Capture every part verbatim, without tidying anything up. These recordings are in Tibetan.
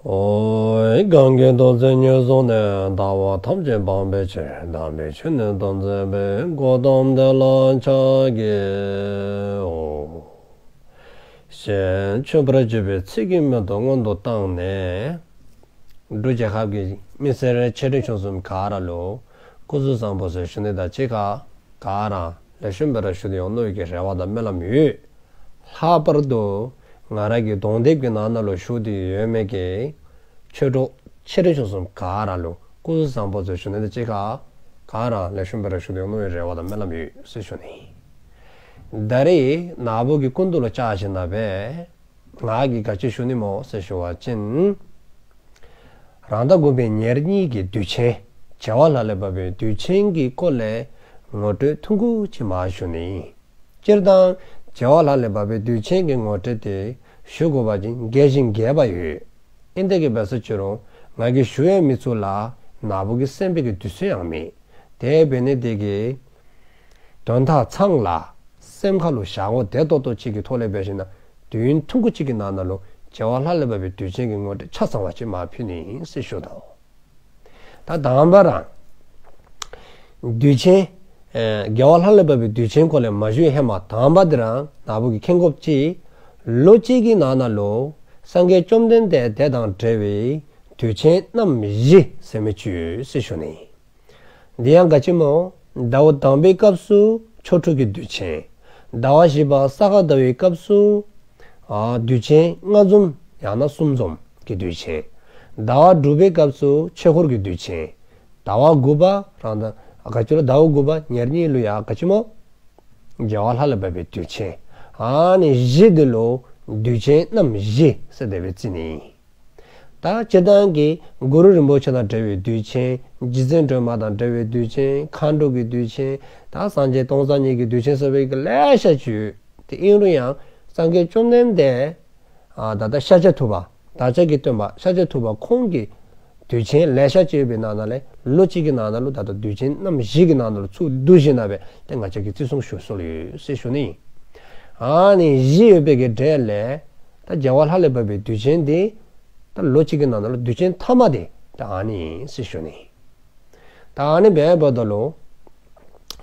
ཨོ། གང་གིས་ཐུགས་བརྩེ་ཉེར་བཟུང་ནས། ལྟ་བ་ཐམས་ཅད་སྤང་བའི་ཕྱིར། དམ་པའི་ཆོས་ནི་སྟོན་མཛད་པའི། གོའུ་ཏམ་དེ་ལ་ཕྱག་འཚལ་ལོ། ཞེས་མཆོད་པར་བརྗོད་པའི་ཚིག་གི་སྨོན་དུ་སྔོན་དུ་བཏང་ནས། འབྲུག་རྒྱལ་ཁབ་ཀྱི་མི་སེར་ཆེ་འབྲིང་ཆུང་གསུམ་ག་ར་ལུ་སྐུ་གཟུགས་བཟང་པོ་ཟེར་ཞུ་ནི་དང་གཅིག་ཁར། ག་ར་ལེགས་ཤོམ་སྦེ་ར་བཞུགས་ཏེ་ཡོང་ནི་ཡོད་ཀྱི་རེ་བ་དང་སྨོན་ལམ་ཡོད། ལྷག་པར་དུ་ང་རང་གི་གདོང་དེབ་ཀྱི་ནང་ན་ལུ་བཞུགས་ཏེ་ཡོད་མི་གི་ཆོས་གྲོགས་ཆེ་འབྲིང་ཆུང་གསུམ་ག་ར་ལུ་སྐུ་གཟུགས་བཟང་པོ་ཟེར་ཞུ་ནི་དང་གཅིག་ཁར། ག་ར་ལེགས་ཤོམ་སྦེ་ར་བཞུགས་ཏེ་ཡོང་ནི་ཡོད་རེ་བ་དང་སྨོན་ལམ་ཡོད་ཟེར་ཞུ་ནི། ད་རེས་ནཱ་བུ་གི་སྐུ་མདུན་ལུ་བཅར་ཞིནམ་ལས། ང་གིས་ག་ཅི་ཞུ་ནི་སྨོ་ཟེར་ཞུ་བ་ཅིན། རང་ཟླ་དགུ་པའི་ཉེར་གཉིས་ཀྱི་དུས་ཆེན། རྒྱལ་བ་ལྷ་ལས་བབས་པའི་དུས་ཆེན་གྱི་སྐོར་ལས་ངོ་སྤྲོད་ཐུང་ཀུ་ཅིག་མར་ཞུ་ནི། སྤྱིར་བཏང་རྒྱལ་བ་ལྷ་ལས་བབས་པའི་དུས་ཆེན་གྱི་ངོ་སྤྲོད་དེ་ཞུ་དགོ་པ་ཅིན་རྒྱས་ཤིང་རྒྱས་པ་ཡོད། ཨིན་ཏེ་གི་འབད་སོང་ཅི་རུང་ང་གིས་ཞུ་ཡང་མི་ཚུགས་ལ་ནཱ་བུ་གིས་གསན་པའི་གི་དུས་ཚོད་ཡང་མེད། དེ་འབད་ནི་དེ་གིས་དོན་དག་ཚང་ལ་སེམས་ཁ་ལུ་བཞག་དགོ་བདེ་ཏོག་ཏོ་ཅིག་གི་ཐོག་ལས་འབད་ཞིནམ་ལས་དུས་ཡུན་ཐུང་ཀུ་ཅིག་གི་ནང་ན་ལུ་རྒྱལ་བ་ལྷ་ལས་བབས་པའི་དུས་ཆེན་གྱི་ངོ་སྤྲོད་ཆ་ཚང་བ་ཅིག་མར་ཕུལ་ནི་ཨིན་ཟེར་ཞུ་དོ། ད་དང་པ་ར་དུས་ཆེན། ཨེ། རྒྱལ་བ་ལྷ་ལས་བབས་པའི་དུས་ཆེན་སྐོར་ལས་མ་ཞུ་ཧེ་མ་དང་པ་འདི་ར་ནཱ་བུ་གིས་མཁྱེན་དགོཔ་ཅིག། ལོ་གཅིག་གི་ནང་ན་ལུ་སངས་རྒྱས་བཅོམ་ལྡན་འདས་དེ་དང་འབྲེལ་བའི་དུས་ཆེན་རྣམ་བཞི་ཟེར་མི་ཅིག་ཡོད་ཟེར་ཞུ་ནི། འདི་ཡང་ག་ཅི་སྨོ། ཟླཝ་དང་པའི་སྐབས་སུ་ཆོ་འཕྲུལ་གྱི་དུས་ཆེན། ཟླཝ་བཞི་པ་ས་ག་ཟླ་བའི་སྐབས་སུ། ཨ། དུས་ཆེན་ལྔ་འཛོམས་ཡང་ན་གསུམ་འཛོམས་ཀྱི་དུས་ཆེན། ཟླཝ་དྲུག་པའི་སྐབས་སུ་ཆོས་འཁོར་གྱི་དུས་ཆེན། ཟླཝ་དགུ་པ་རང་ད་ག་ཅི་ལོ་ཟླཝ་དགུ་པ་ཉེར་གཉིས་ལུ་ཡང་ག་ཅི་སྨོ། རྒྱལ་བ་ལྷ་ལས་བབས་པའི་དུས་ཆེན། ཨ་ནི་བཞི་འདི་ལུ་དུས་ཆེན་རྣམ་བཞི་ཟེར་དེ་སྦེ་བརྩི་ནི། ད་སྤྱིར་བཏང་གི་གུ་རུ་རིན་པོ་ཆེ་དང་འབྲེལ་བའི་དུས་ཆེན། རྗེ་བཙུན་སྒྲོལ་མ་དང་འབྲེལ་བའི་དུས་ཆེན། མཁའ་འགྲོ་གི་དུས་ཆེན། ད་སངས་རྒྱས་སྟོང་རྩ་གཉིས་ཀྱི་དུས་ཆེན་ཟེར་བའི་གི་ལེ་ཤ་ཅིག་ཡོད། དེ་ཨིན་རུང་ཡང་སངས་རྒྱས་བཅོམ་ལྡན་འདས། ཨ། ད་ལྟ་ཤཱཀྱ་ཐུབ་པ། བདག་ཅག་གི་སྟོན་པ་ཤཱཀྱ་ཐུབ་པ་ཁོང་གི་དུས་ཆེན་ལེ་ཤ་ཅིག་ཡོད་པའི་ནང་ན་ལས་ལོ་གཅིག་གི་ནང་ན་ལུ་ད་ལྟ་དུས་ཆེན་རྣམ་བཞི་གི་ནང་ན་ལུ་ཚུར་བསྡུ་ཞིནམ་ལས་དེ་ང་བཅས་ཀྱིས་བརྩི་སྲུང་ཞུ་སྲོལ་ཡོད་ཟེར་ཞུ་ནི། ཨ་ནི་བཞི་ཡོད་པའི་གི་གྲས་ལས་ད་རྒྱལ་བ་ལྷ་ལས་བབས་པའི་དུས་ཆེན་འདི་ད་ལོ་གཅིག་གི་ནང་ན་ལུ་དུས་ཆེན་མཐའ་མ་དེ་ད་ཨ་ནི་ཨིན་ཟེར་ཞུ་ནི། ད་ཨ་ནི་འབདཝ་ད་ལུ་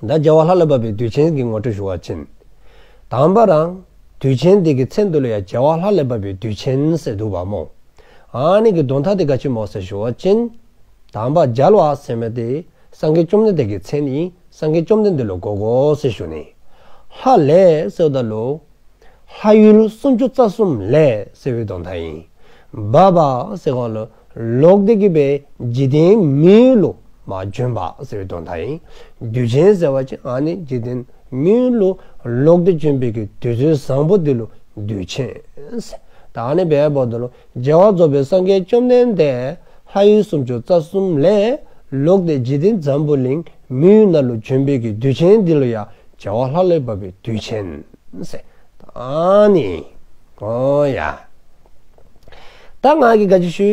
ད་རྒྱལ་བ་ལྷ་ལས་བབས་པའི་དུས་ཆེན་གྱི་ངོ་སྤྲོད་ཞུ་བ་ཅིན། དང་པ་ར་དུས་ཆེན་འདི་གི་མཚན་དུ་ལུ་ཡང་རྒྱལ་བ་ལྷ་ལས་བབས་པའི་དུས་ཆེན་ཟེར་འདུག་པ་སྨོ། ཨ་ནི་གི་དོན་དག་དེ་ག་ཅི་སྨོ་ཟེར་ཞུ་བ་ཅིན། དང་པ་རྒྱལ་བ་ཟེར་མི་དེ་སངས་རྒྱས་བཅོམ་ལྡན་འདས་ཀྱི་མཚན་ཨིན། སངས་རྒྱས་བཅོམ་ལྡན་འདས་ལུ་གོ་དགོ་ཟེར་ཞུ་ནི། ལྷ་ལས་ཟེརཝ་ད་ལུ་ལྷ་ཡུལ་སུམ་ཅུ་རྩ་གསུམ་ལས་ཟེར་བའི་དོན་དག་ཨིན། བབས་པ་ཟེར་བ་ལུ་ལོག་སྟེ་གི་སྦེ་འཇིག་རྟེན་མི་ཡུལ་ལུ་མར་བྱོན་པ་ཟེར་བའི་དོན་དག་ཨིན། དུས་ཆེན་ཟེར་བ་ཅིན་ཨ་ནི་འཇིག་རྟེན་མི་ཡུལ་ལུ་ལོག་སྟེ་བྱོན་པའི་གི་དུས་ཚོད་བཟང་པོ་འདི་ལུ་དུས་ཆེན་ཟེར། ད་ཨ་ནི་འབདཝ་ད་ལུ་རྒྱལ་བ་རྫོགས་པའི་སངས་རྒྱས་བཅོམ་ལྡན་འདས་ལྷ་ཡུལ་སུམ་ཅུ་རྩ་གསུམ་ལས་ལོག་སྟེ་འཇིག་རྟེན་འཛམ་བུ་གླིང་མི་ཡུལ་ནང་ལུ་བྱོན་པའི་གི་དུས་ཆེན་འདི་ལུ་ཡང་རྒྱལ་བ་ལྷ་ལས་བབས་པའི་དུས་ཆེན་ཟེར། ཨ་ནི། ཨོ་ཡ། ད་ང་གིས་ག་ཅི་ཞུ།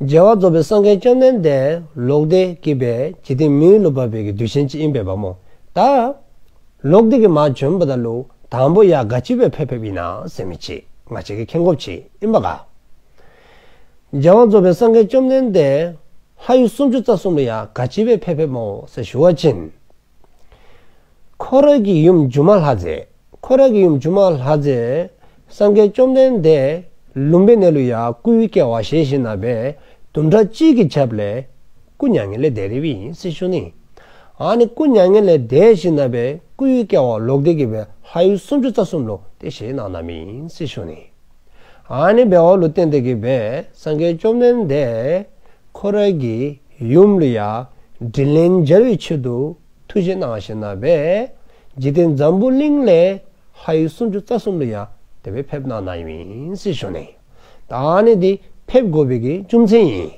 རྒྱལ་བ་རྫོགས་པའི་སངས་རྒྱས་བཅོམ་ལྡན་འདས་ལོག་སྟེ་གི་སྦེ་འཇིག་རྟེན་མི་ཡུལ་ལུ་བབས་པའི་གི་དུས་ཆེན་ཅིག་ཨིན་པས་པ་སྨོ། ད་ལོག་སྟེ་གི་མར་བྱོནམ་ད་ལུ་དང་པོ་ཡར་ག་ཅི་སྦེ་ཕེབས་ཕེབསཔ་ཨིན་ན་ཟེར་མི་ཅིག་ང་བཅས་ཀྱིས་མཁྱེན་དགོཔ་ཅིག་ཨིན་པས་ག། རྒྱལ་བ་རྫོགས་པའི་སངས་རྒྱས་བཅོམ་ལྡན་འདས་ལྷ་ཡུལ་སུམ་ཅུ་རྩ་གསུམ་ལུ་ཡར་ག་ཅི་སྦེ་ཕེབས་ཕེབསཔ་སྨོ་ཟེར་ཞུ་བ་ཅིན། ཁོ་རའི་གི་ཡུམ་སྒྱུ་མ་ལྷ་མཛེས། ཁོ་རའི་གི་ཡུམ་སྒྱུ་མ་ལྷ་མཛེས། སངས་རྒྱས་བཅོམ་ལྡན་འདས་ལུམ་བི་ནི་ལུ་ཡར་སྐུའི་སྐྱེ་བ་བཞེས་ཞིནམ་ལས་དུམ་གྲ་གཅིག་གི་རྒྱབ་ལས་སྐུ་མྱ་ངན་ལས་འདས་རིལ་བའི་ཨིན་ཟེར་ཞུ་ནི། ཨ་ནི་སྐུ་མྱ་ངན་ལས་འདས་ཞིནམ་ལས་སྐུའི་སྐྱེ་བ་ལོག་སྟེ་གི་སྦེ་ལྷ་ཡུལ་སུམ་ཅུ་རྩ་གསུམ་ལུ་དེ་བཞེས་གནང་གནངམ་ཨིན་ཟེར་ཞུ་ནི། ཨ་ནི་འབདཝ་ལུ་བརྟེན་ཏེ་གི་སྦེ་སངས་རྒྱས་བཅོམ་ལྡན་འདས་ཁོ་རའི་གི་ཡུམ་ལུ་ཡར་དྲིན་ལན་འཇལ་བའི་ཆེད་དུ་ཐུགས་བཞེད་གནང་ཞིནམ་ལས་འཇིག་རྟེན་འཛམ་བུ་གླིང་ལས་ལྷ་ཡུལ་སུམ་ཅུ་རྩ་གསུམ་ལུ་ཡར་དེ་སྦེ་ཕེབས་གནང་གནངམ་ཨིན་ཟེར་ཞུ་ནི། ད་ཨ་ནི་འདི་ཕེབས་དགོ་པའི་གི་རྒྱུ་མཚན་ཨིན།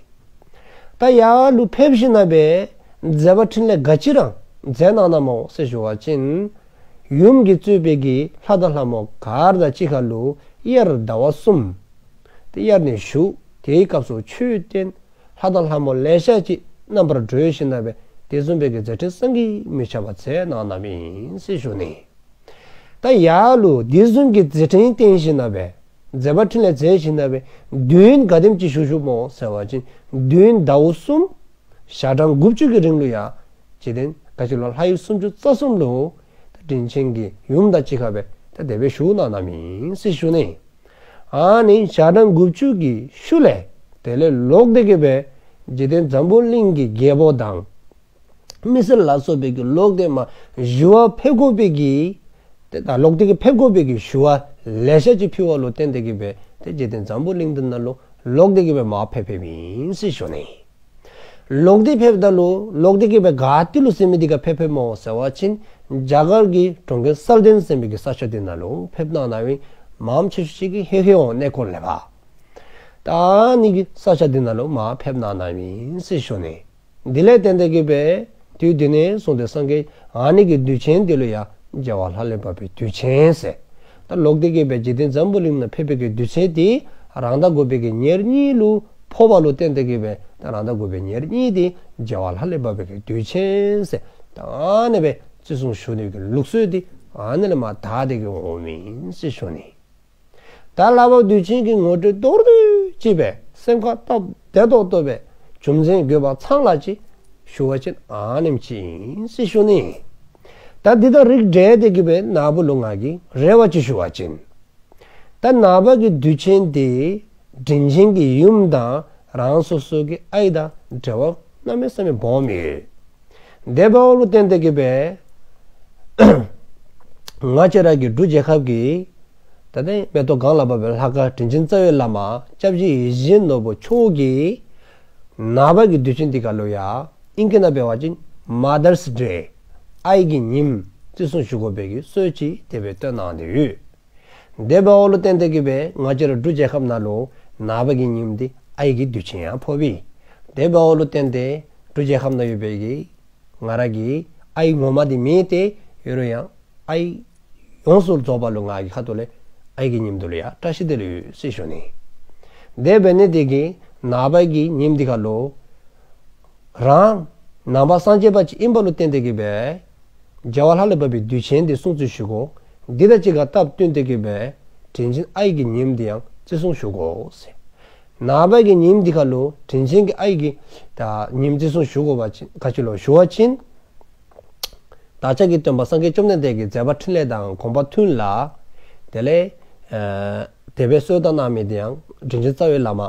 ད་ཡར་ལུ་ཕེབས་ཞིནམ་ལས་མཛད་པ་འཕྲིན་ལས་ག་ཅི་ར་མཛད་གནང་གནངམ་སྨོ་ཟེར་ཞུ་བ་ཅིན། ཡུམ་གྱིས་གཙོས་པའི་གི་ལྷ་དང་ལྷ་མོ་ག་ར་དང་གཅིག་ཁར་ལུ་དབྱར་ཟླཝ་གསུམ། དེ་དབྱར་ནི་བཞུགས། དེའི་སྐབས་སུ་ཆོས་བསྟན། ལྷ་དང་ལྷ་མོ་ལེ་ཤ་ཅིག་རྣམ་པར་གྲོལ་ཞིནམ་ལས་དེ་བཟུམ་སྦེ་གི་མཛད་འཕྲིན་བསམ་གྱིས་མི་ཁྱབ་པ་མཛད་གནང་གནངམ་ཨིན་ཟེར་ཞུ་ནི། ད་ཡར་ལུ་དེ་བཟུམ་གྱི་མཛད་འཕྲིན་བསྟན་ཞིནམ་ལས་ མཛད་པ་འཕྲིན་ལས་མཛད་བཞིན་ན་བས་དུས་ཡུན་ག་དེམ་ཅིག་བཞུགས་བཞུགས་མོ་ཟེར་བ་ཅིན་དུས་ཡུན་ཟླ་བོ་གསུམ། ཞག་གྲངས་དགུ་བཅུ་གི་རིང་ལུ་ཡ། འཇིག་རྟེན་ག་ཅི་ལོ་ལྷ་ཡུལ་སུམ་ཅུ་རྩ་གསུམ་ལུ། ད་དྲིན་ཆེན་གྱི་ཡུམ་དང་གཅིག་ཁར་བས་ད་དེ་བས་བཞུགས་གནང་གནང་མིན་ཟེར་ཞུ་ནི། ཨ་ནི་ཞག་གྲངས་དགུ་བཅུ་གི་ཤུལ་ལས་དེ་ལས་ལོག་སྟེ་གི་བས་འཇིག་རྟེན་འཛམ་བུ་གླིང་གི་རྒྱལ་པོ་དང་། མི་སེར་ལ་སོགས་པའི་གི་ལོག་སྟེ་མ་ཞུ་བ་ཕེབས་དགོ་པའི་གི། དེ་ད་ལོག་སྟེ་གི་ཕེབས་དགོ་པའི་གི་ཞུ་བ་ལེ་ཤ་ཅིག་ཕུལ་བ་ལུ་བརྟེན་ཏེ་གི་བས་དེ་འཇིག་རྟེན་འཛམ་བུ་གླིང་འདི་ན་ལུ་ལོག་སྟེ་གི་བས་མ་ཕེབས་ཕེབས་ཡིན་ཟེར་ཞུ་ནི། ལོག་སྟེ་ཕེབས་ད་ལུ་ལོག་སྟེ་གི་བས་ག་ཏི་ལུ་ཟེར་མི་འདི་ག་ཕེབས་ཕེབས་མོ་ཟེར་བ་ཅིན། རྒྱ་གར་གྱི་གྲོང་ཁྱེར་སལ་ཏན་ཟེར་མི་གི་ས་ཆ་འདི་ན་ལུ་ཕེབས་གནང་གནང་བའི་མང་ཆེ་ཤོས་ཅིག་གི་ཧེ་ཧེ་འོང་གནས་སྐོར་ལས་པ། ད་ནི་གི་ས་ཆ་འདི་ན་ལུ་མ་ཕེབས་གནང་གནང་མིན་ཟེར་ཞུ་ནི། འདི་ལས་བརྟེན་ཏེ་གི་བས་དུས་འདི་ནས་བཟུང་སྟེ་སངས་རྒྱས་ཨ་ནི་གི་དུས་ཆེན་འདི་ལུ་ཡ་རྒྱལ་བ་ལྷ་ལས་བབས་པའི་དུས་ཆེན་ཟེར། ད་ལོག་སྟེ་གི་བས་འཇིག་རྟེན་འཛམ་བུ་གླིང་ན་ཕེབས་པའི་གི་དུས་ཆེན་དེ་རང་ཟླ་དགུ་པའི་གི་ཉེར་གཉིས་ལུ་ཕོག་པ་ལུ་བརྟེན་ཏེ་གི་བས་ད་རང་ཟླ་དགུ་པའི་ཉེར་གཉིས་དེ་རྒྱལ་བ་ལྷ་ལས་བབས་པའི་གི་དུས་ཆེན་ཟེར། ད་ཨ་ནི་བས་བརྩི་སྲུང་ཞུ་ནི་གི་ལུགས་སྲོལ་དེ་ཨ་ནི་ལས་མ་དར་ཏེ་གི་འོང་མིན་ཟེར་ཞུ་ནི། ད་ལྷ་བབས་དུས་ཆེན་གྱི་ངོ་སྤྲོད་མདོར་བསྡུས་ཅིག་བས་སེམས་ཁར་སྟབས་བདེ་ཏོག་ཏོ་བས་རྒྱུ་མཚན་དགོས་པ་ཚང་ལ་ཅིག་ཞུ་བ་ཅིན་ཨ་ནེམ་ཅིག་ཡིན་ཟེར་ཞུ་ནི། ད་འདི་དང་རིགས་འགྲེ་སྟེ་གི་བས་ནཱ་བུ་ལུ་ང་གིས་རེ་བ་ཅིག་ཞུ་བ་ཅིན། ད་ནཱ་བུ་གི་དུས་ཆེན་དེ་དྲིན་ཆེན་གྱི་ཡུམ་དང་རང་སོ་སོ་གི་ཨའི་དང་འབྲེལ་བ་གནམ་མེད་ས་མེད་སྦོམ་ཡོད། དེ་འབདཝ་ལུ་བརྟེན་ཏེ་གི་བས་ང་བཅས་ར་གི་འབྲུག་རྒྱལ་ཁབ་ཀྱི་ད་ལྟའི་མེ་ཏོག་གང་ལ་བབས་པའི་ལྷ་ཁང་དྲིན་ཆེན་རྩ་བའི་བླ་མ་སྐྱབས་རྗེ་ཡིད་བཞིན་ནོར་བུ་མཆོག་གིས་ནཱ་བུ་གི་དུས་ཆེན་འདི་ག་ལུ་ཡ་ཨིང་སྐད་ནང་འབད་བ་ཅིན་Mother's Day། ཨའི་གི་ཉིནམ་བརྩི་སྲུང་ཞུ་དགོ་པའི་གི་སྲོལ་ཅིག་དེ་སྦེ་བཏོན་གནང་སྟེ་ཡོད། དེ་འབདཝ་ལུ་བརྟེན་ཏེ་གི་བས་ང་བཅས་ར་འབྲུག་རྒྱལ་ཁབ་ནང་ལུ་ནཱ་བུ་གི་ཉིནམ་འདི་ཨའི་གི་དུས་ཆེན་ཡང་ཕོག་པས། དེ་འབདཝ་ལུ་བརྟེན་ཏེ་འབྲུག་རྒྱལ་ཁབ་ནང་ཡོད་པའི་གི་ང་ར་གི་ཨའི་ངོ་མ་འདི་མེད་དེ་ཡོད་རུང་ཡང་ཨའི་ཡོངས་སུ་རྫོགས་པ་ལུ་ང་གི་ཁ་ཐུག་ལས་ཨའི་གི་ཉིནམ་འདི་ལུ་ཡང་བཀྲ་ཤིས་བདེ་ལེགས་ཡོད་ཟེར་ཞུ་ནི། དེ་འབད་ནི་དེ་གིས་ནཱ་བུ་གི་ཉིནམ་འདི་ག་ལུ་རང་ནང་པ་སངས་རྒྱས་པ་ཅིག་ཨིན་པ་ལུ་བརྟེན་ཏེ་གི་བས་རྒྱལ་བ་ལྷ་ལས་བབས་པའི་དུས་ཆེན་འདི་སྲུང་བརྩི་ཞུ་དགོ། འདི་དང་གཅིག་ཁར་སྟབས་བསྟུན་ཏེ་གི་བས་དྲིན་ཆེན་ཨའི་གི་ཉིནམ་འདི་ཡང་བརྩི་སྲུང་ཞུ་དགོ་ཟེར། ནཱ་བུ་གི་ཉིནམ་འདི་ག་ལུ་དྲིན་ཆེན་གྱི་ཨའི་གི་ད་ཉིནམ་བརྩི་སྲུང་ཞུ་དགོ་པ་ཅིན་ག་ཅི་ལོ་ཞུ་བ་ཅིན། བདག་ཅག་གི་སྟོན་པ་སངས་རྒྱས་བཅོམ་ལྡན་འདས་ཀྱི་མཛད་པ་འཕྲིན་ལས་དང་དགོངས་པ་མཐུན་ལ། དེ་ལས་ཨ་དེ་སྦེ་གསོལ་བ་བཏབ་གནང་མི་དེ་ཡང་དྲིན་ཆེན་རྩ་བའི་བླ་མ་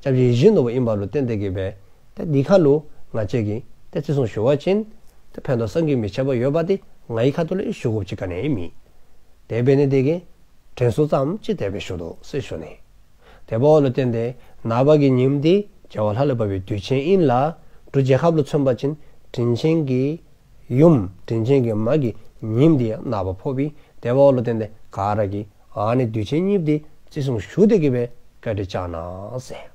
སྐྱབས་རྗེ་ཡིད་བཞིན་ནོར་བུ་ཨིན་པ་ལུ་བརྟེན་ཏེ་གི་བས་ད་འདི་ཁ་ལུ་ང་བཅས་ཀྱིས་ད་བརྩི་སྲུང་ཞུ་བ་ཅིན་ད་ཕན་ཐོགས་བསམ་གྱིས་མི་ཁྱབ་པ་ཡོདཔ་དེ་ང་ཡི་ཁ་ཐུག་ལས་ཞུ་དགོཔ་ཅིག་ག་ནི་ཡང་མེད། དེ་འབད་ནི་དེ་གིས་དྲན་གསོ་ཙམ་ཅིག་དེ་སྦེ་ཞུ་དོ་ཟེར་ཞུ་ནི། དེ་འབདཝ་ལུ་བརྟེན་ཏེ་ནཱ་བུ་གི་ཉིནམ་འདི་རྒྱལ་བ་ལྷ་ལས་བབས་པའི་དུས་ཆེན་ཨིན་ལ། འབྲུག་རྒྱལ་ཁབ་ལུ་མཚོན་པ་ཅིན་དྲིན་ཆེན་གྱི་ཡུམ་དྲིན་ཆེན་གྱི་མ་གི་ཉིནམ་འདི་ཡང་ནཱ་བུ་ཕོག་པས། དེ་འབདཝ་ལུ་བརྟེན་ཏེ་ག་ར་གིས་ཨ་ནི་དུས་ཆེན་གཉིས་འདི་བརྩི་སྲུང་ཞུ་སྟེ་གི་བས་བཀའ་དྲིན་བསྐྱང་གནང་ཟེར།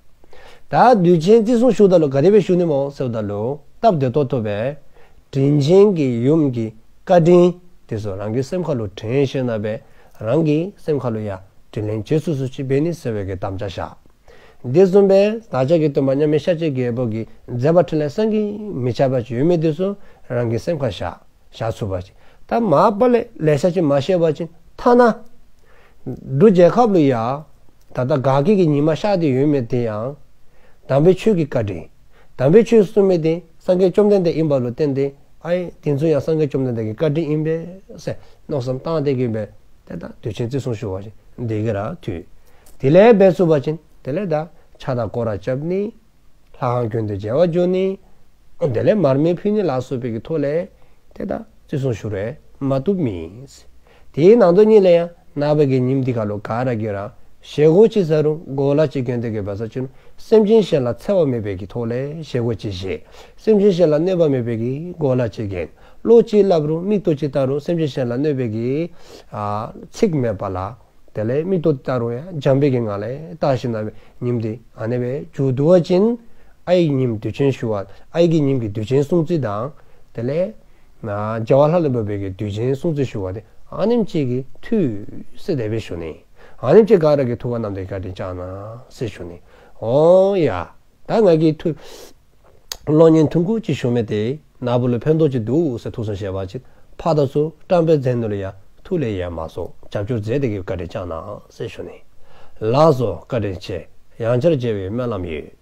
ད་དུས་ཆེན་བརྩི་སྲུང་ཞུཝ་ད་ལུ་ག་དེ་སྦེ་ཞུ་ནི་སྨོ་ཟེརཝ་ད་ལུ་སྟབས་བདེ་ཏོག་ཏོ་སྦེ་དྲིན་ཆེན་གྱི་ཡུམ་གྱི་བཀའ་དྲིན་དེ་ཚུ་རང་གི་སེམས་ཁ་ལུ་དྲན་ཞིནམ་ལས་རང་གི་སེམས་ཁ་ལུ་ཡང་དྲིན་ལན་འཇལ་ཚུགས་ཚུགས་ཅིག་འབད་ནི་ཟེར་བའི་གི་དམ་བཅའ་བཞག། འདི་བཟུམ་སྦེ་བདག་ཅག་གི་སྟོན་པ་མཉམ་མེད་ཤཱཀྱའི་རྒྱལ་པོ་གི་མཛད་པ་འཕྲིན་ལས་བསམ་གྱིས་མི་ཁྱབ་པ་ཅིག་ཡོད་མི་དེ་ཚུ་རང་གི་སེམས་ཁར་བཞག་བཞག་ཚུགས་པ་ཅིག། ད་མ་པ་ལས་ལེ་ཤ་ཅིག་མ་བཤད་པ་ཅིན་ཐ་ན་འབྲུག་རྒྱལ་ཁབ་ལུ་ཡང་ད་ལྟ་དགའ་སྐྱིད་ཀྱི་ཉི་མ་ཤར་ཏེ་ཡོད་མི་དེ་ཡང་དམ་པའི་ཆོས་ཀྱི་བཀའ་དྲིན། དམ་པའི་ཆོས་གསུངས་མི་དེ་སངས་རྒྱས་བཅོམ་ལྡན་འདས་ཨིན་པ་ལུ་བརྟེན་ཏེ་ཨའི་དེ་ཚུ་ཡང་སངས་རྒྱས་བཅོམ་ལྡན་འདས་ཀྱི་བཀའ་དྲིན་ཨིན་པས་ཟེར་མནོ་བསམ་བཏང་སྟེ་གི་སྦེ་དེ་ད་དུས་ཆེན་བརྩི་སྲུང་ཞུ་བ་ཅིན་དེ་གི་ར་འཐུས། དེ་ལས་འབད་ཚུགས་པ་ཅིན་དེ་ལས་ད་ཕྱག་དང་སྐོར་ར་རྐྱབ་ནི། ལྷ་ཁང་དགོན་སྡེ་མཇལ་བར་འགྱོ་ནི། དེ་ལས་མར་མེ་ཕུལ་ནི་ལ་སོགས་པའི་གི་ཐོག་ལས་དེ་ད་བརྩི་སྲུང་ཞུ་རུང་མ་བཏུབ་མེད། དེའི་ནང་དོན་ཉིད་ལས་ཡང་ནངས་པ་གི་ཉིནམ་འདི་ཁ་ལུ་ག་ར་གིས་ར་བཞེས་སྒོ་ཅིག་ཟ་རུང་གོ་ལ་ཅིག་གྱོན་ཏེ་གི་འབད་ས་ཅིན་སེམས་ཅན་གཞན་ལ་འཚེ་བ་མེད་པའི་གི་ཐོག་ལས་བཞེས་སྒོ་ཅིག་བཞེས། སེམས་ཅན་གཞན་ལ་གནོད་པ་མེད་པའི་གི་གོ་ལ་ཅིག་གྱོན། བློ་ཅིག་སླབ་རུང་མིག་ཏོ་ཅིག་བལྟ་རུང་སེམས་ཅན་གཞན་ལ་གནོད་པའི་གི་ཨ་ཚིག་མེད་པ་ལ། དེ་ལས་མིག་ཏོ་བལྟ་རུང་ཡང་བྱམས་པའི་གི་ངང་ལས་བལྟ་ཞིནམ་ལས་ཉིནམ་དེ་ཨ་ནེ་སྦེ་མཇུག་བསྡུ་བ་ཅིན་ཨའི་ཉིནམ་དུས་ཆེན་ཞུ་བ་ཨའི་གི་ཉིནམ་གྱི་དུས་ཆེན་སྲུང་བརྩི་དང་དེ་ལས་ན་རྒྱལ་བ་ལྷ་ལས་བབས་པའི་གི་དུས་ཆེན་སྲུང་བརྩི་ཞུ་བ་དེ་ཨ་ནེམ་ཅིག་གིས་འཐུས་ཟེར་དེ་སྦེ་ཞུ་ནི། ཨ་ནེམ་ཅིག་ག་ར་གིས་ཐུགས་ཁར་བསྣམས་ཏེ་བཀའ་དྲིན་བསྐྱང་གནང་ཟེར་ཞུ་ནི། འོང་ཡ། ད་ང་གིས་ཐུགས་གློག་བརྙན་ཐུང་ཀུ་ཅིག་ཞུ་མི་དེ་ནངས་པ་ལུ་ཕན་ཐོགས་ཅིག་འདུག་ཟེར་ཐུགས་བསམ་བཞེས་པ་ཅིན་ཕར་དང་ཚུར་བཀྲམ་སྤེལ་མཛད་ནི་ལུ་ཡང་ཐུགས་ལས་ཡང་མ་སོང་རྒྱབ་སྐྱོར་མཛད་དེ་གི་བཀའ་དྲིན་བསྐྱང་གནང་ཟེར་ཞུ་ནི། ལགས་སོ། བཀའ་དྲིན་ཆེ། ཡང་བསྐྱར་མཇལ་བའི་སྨོན་ལམ་ཡོད།